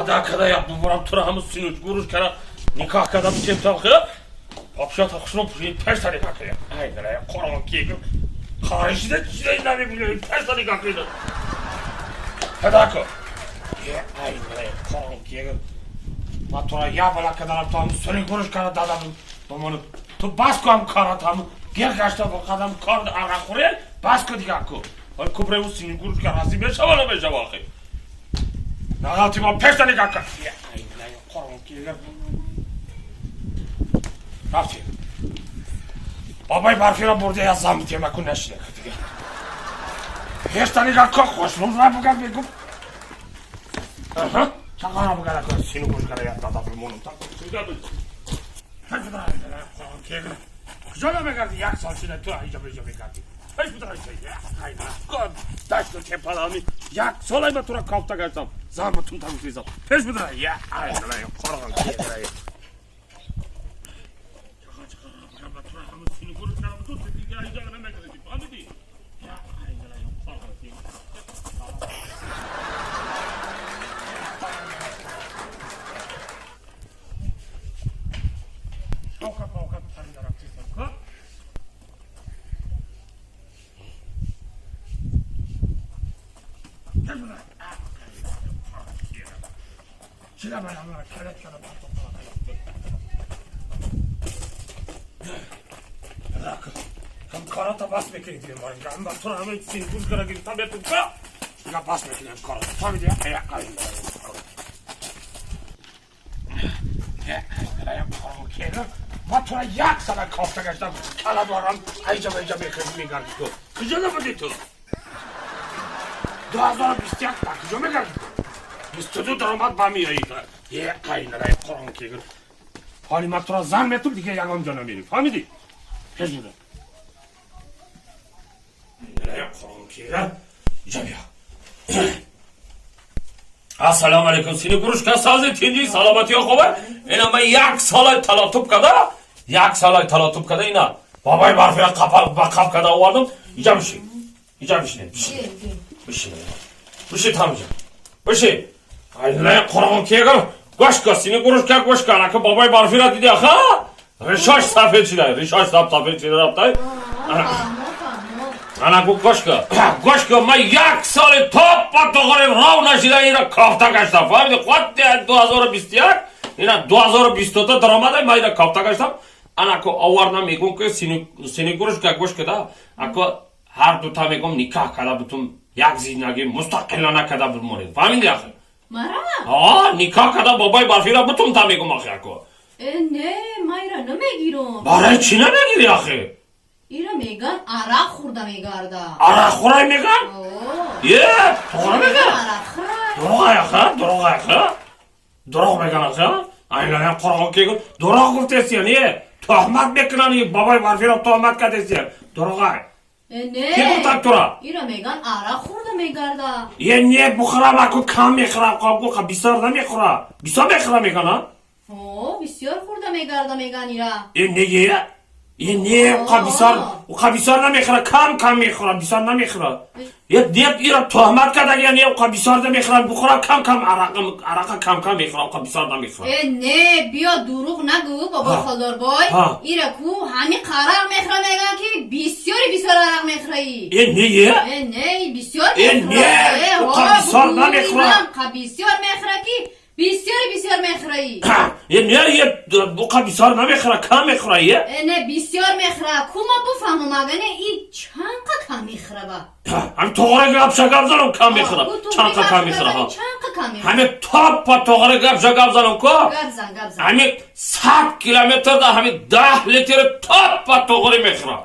Ваъда када я бубарам тура ҳаму синуш гуруш кара никоҳ када битем талхи. Папшата хушро пуши пешта никоҳ кая. Ай налая қорғон кегим. Қаришида чидай намебинем пешта никоҳ кида. Падако. Е ай налая қорғон кегим. Ма тура я бала кадарам то ҳаму сини гуруш кара дадам бомону. Ту бас ку ҳам карат ҳаму гер гашта бо қадам кор арақхӯре бас ку дигар ку. Ой кубреву сини гуруш кара разӣ мешава намешава ахи. Нағалти ма пешта никоҳ кар. Е ай налая қорғон кегим. Рафтем. Бабай барфиро бурда я зам битем аку нашида дига. Пешта нигоҳ кун хушрӯз бугар бегум. Аҳа. Чақара бугар аку сину гӯш кара я дада бимонам та. Куҷо намегардӣ як сол шуда ту инҷа беҷа мегардӣ. Пеш будара дашту тепалами як солай ба тура кофта гаштам. Зан ба тум тагуфтизам. Пеш будара я ай қорғон кегирай. Карата бас мекунӣ дигар ма тура ҳама сингур кара гирифтам бетун ка дигар бас мекунем карата фаҳмиди. Ма тура як сала кофта гаштам кала дорам айҷа байҷа мегардӣ ту куҷо набудӣ ту 2021 та куҷо мегардӣ ту 22 даромад ба меоӣ е қайналай қурон кегир ҳоли ма тура зан метум дига ягон ҷо намерӣ фаҳмидӣ пеш буда. Ассалому алайкум, сини гурушка сази тинҷи саломатиё хубе? Ина ман як солай талотуб када, як солай талотуб када ина. Бабай барфия қапа ба қап када овардам. Иҷа бишин. Иҷа бишин. Бишин. Бишин. Бишин тамҷа. Бишин. Ай қурғон кегам. Гӯш кун, сини гурушка гӯш кун. Ака бабай барфира диди аха? Ришош сафед шуда, ришош сафед шуда рафтай. Ана гу гӯш кун. Гӯш кун, ман як соли топпа тоғори рав нашида ина кофта гаштам. Фаҳмиди? Қат 2021 ина 2022 даромада ман ина кофта гаштам. Ана ку овардам мегум ки сини гурушка гӯш куда. Аку ҳар дута мегум никоҳ када бутум як зиндагӣ мустақилона када бимонед. Фаҳмиди ахи? Мара? А, никоҳ када бобай барфира бутум та мегум ахи аку. Э, не, ма ира намегирам. Барои чӣ намегирӣ ахи? Ира меган арақ хӯрда мегарда. Арақ хӯрай меган? О. Е, туғра меган? Арақ хӯрай. Дурӯғ аха, дурӯғ аха. Дурӯғ меган аха. Айлаям қурғон кегун. Дурӯғ гуфтесия, не? Туҳмат мекунан бабай барфиро туҳмат кардесия. Дурӯғ ай. Э, не. Ки гуфтак тура? Ира меган арақ хӯрда мегарда. Е, не, бухӯрам аку кам мехӯрам, қобгу бисёр намехӯра. Бисёр мехӯра меган, а? О, бисёр хӯрда мегарда меган ира. Е, не, е. Е, не, уқа бисёр, уқа бисёр намехӯра, кам кам мехӯра, бисёр намехӯра. Е, не, ира туҳмат кардагия, не, уқа бисёр намехӯра, бухӯра кам кам арақа, арақа кам кам мехӯра, уқа бисёр намехӯра. Э, не, биё дурӯғ нагӯ, бобо Холдорбой. Ира ку ҳами арақ мехӯра меган ки бисёри бисёр арақ мехӯраи. Е, не, е? Э, не, бисёр Э, мехӯра. не, Э, уқа ҳо, бисёр бугӯ, намехӯра. Уқа бисёр мехӯра ки бисёри бисёр мехӯраи. Е, не, е, уқа бисёр намехӯра, кам мехӯра, е? Э, не, бисёр мехӯра. Ку ма буфаҳмам, ага не, и чанқа кам мехӯра ба? Ҳами тоғора гапша гап занам кам мехӯра. Чанқа кам мехӯра, ҳа. Чанқа кам мехӯра. Ҳами топпа тоғора гапша гап занам ку? Гап зан, гап зан. Ҳами 100 километрда ҳами 10 литр топпа тоғори мехӯра.